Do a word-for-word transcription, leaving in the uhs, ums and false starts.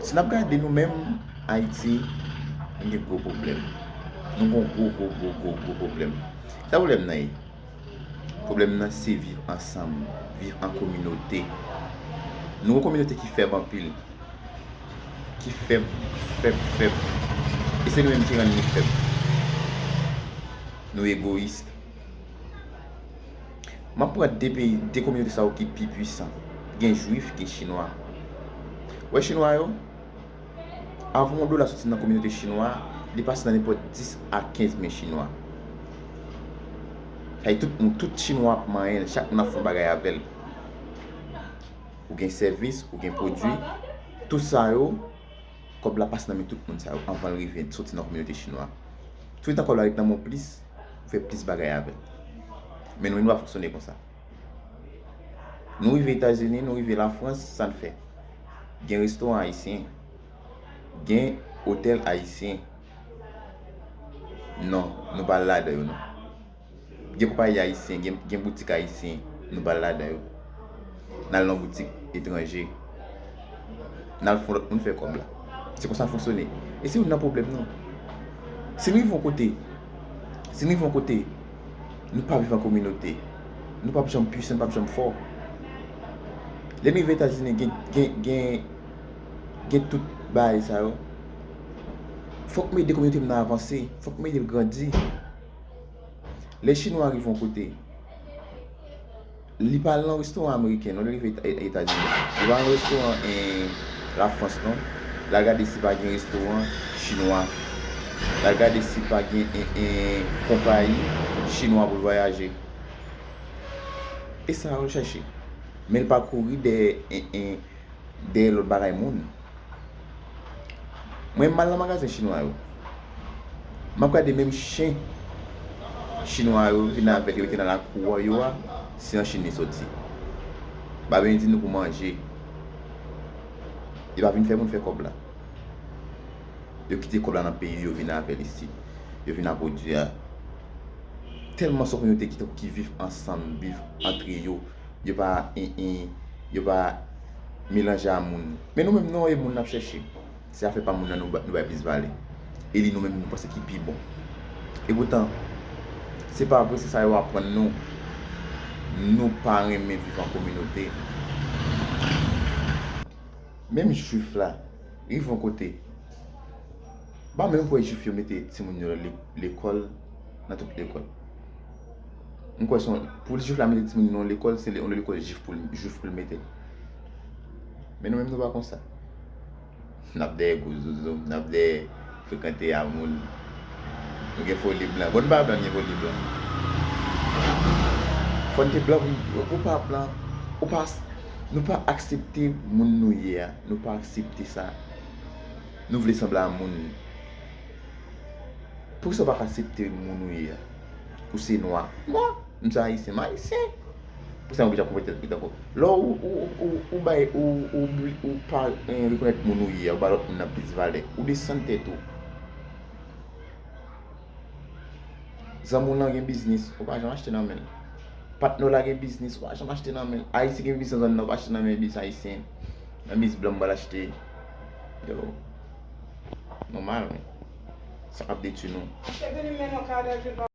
Si n ap gade nou menm, Ayiti, nou gen gwo pwoblèm. Nou gen gwo, gwo, gwo, gwo, gwo pwoblèm. Sa pwoblèm nan ye? Pwoblèm nan se viv ansanm, viv an kominote. Nou yon kominote ki fèb anpil, ki fèb, fèb, fèb. E se nou menm ki rann li fèb. Nou egoyis. M ap pran de peyi, de kominote sa yo ki pi pwisan. Gen Jwif, gen Chinwa. Ou wè Chinwa yo? Avan yon dola soti nan kominote Chinwa, li pase nan nenpòt dis a kenz men Chinwa. Sa vle di tout moun, tout Chinwa ap manyen l, chak moun ap fè yon bagay avè l. Ou gen sèvis, ou gen pwodui, tout sa yo, kòb la pase nan men tout moun sa yo anvan l rive soti nan kominote Chinwa. Toutan kòb la ret nan men w plis, ou fè plis bagay avè l. Men nou menm nou pa fonksyone konsa. Nou rive Etazini, nou rive Lafrans, sa n fè? Gen restoran ayisyen, gen otèl ayisyen. Non, nou pa al ladan yo non. Gen konpayi ayisyen, gen, gen boutik ayisyen, nou pa al ladan yo. N al nan boutik etranje. N al fè lòt moun fè kòb la. Se konsa n fonksyone. E se youn nan pwoblèm nou. Si n rive yon kote, si n rive yon kote, nou pa viv an kominote, nou p ap janm pwisan, nou p ap janm fò. Lè n rive Etazini, gen, gen, gen, gen tout bagay sa yo. Fòk m ede kominote m nan avanse, fòk m ede l grandi. Lè Chinwa rive yon kote, li pa al nan restoran ameriken non, lè li rive Eta-, Etazini. Li pa al nan restoran, eh, Lafrans non. L al gade si pa gen restoran chinwa. L al gade si pa gen, eh, eh, konpayi chinwa pou l vwayaje. E sa yo l chèche. Men l pa kouri dèyè, eh, eh, dèyè lòt bagay moun. Mwen m al nan magazen chinwa yo. M ap gade menm chen chinwa yo vin avèk yo mete nan lakou yo a, se an Chin li soti. Babyen di nou pou manje. Yo pa vin fè moun fè kòb la. Yo kite kòb la nan peyi yo, yo vin avè l isit. Yo vin ak pwodui a. Tèlman se yon kominote ki tankou ki viv ansanm, viv antre yo. Yo pa, en, en, yo pa melanje a moun. Men nou menm, nou, e moun n ap chèche. Se afè pa moun nan nou ba-, nou bay plis valè. E li nou menm, nou panse ki pi bon. E poutan, se pa vre, se sa yo aprann nou. Nou pa renmen viv an kominote. Menm Jwif la, rive yon kote, m pa menm kwè Jwif yo mete timoun yo nan le-, lekòl, nan tout lekòl. M kwè se yon, pou Jwif la mete timoun yo nan lekòl, se le-, yon lekòl Jwif pou l, Jwif pou l mete l. Men nou menm, nou pa konsa. N ap dèyè gwo zouzoum, n ap dèyè frekante a moun. Nou gen foli blan. Bon, nou pa blan, nou gen foli blan. Fò n te blan, wi. Ou, ou pa blan, ou pa, nou pa aksepte moun nou ye a. Nou pa aksepte sa. Nou vle sanble a moun. Poukisa w pa ka aksepte moun ou ye a? Ou se nwa. Nwa. M se ayisyen, m ayisyen. Poukisa m oblije ap konpòte tèt mwen tankou? Lè w, ou, ou, ou, ou bay, ou, ou, ou pa, eh, rekonèt moun ou ye a, ou ba lòt moun nan plis valè. Ou desann tèt ou. Zanmi w lan gen biznis, ou pa janm achte nan men l. Patnè w la gen biznis, ou pa janm achte nan men l. Ayisyen gen biznis nan zòn nan, ou pa achte nan men biznis ayisyen. Nan biznis blan m pral achte. Yo, nòmal, men. Sa k ap detwi nou.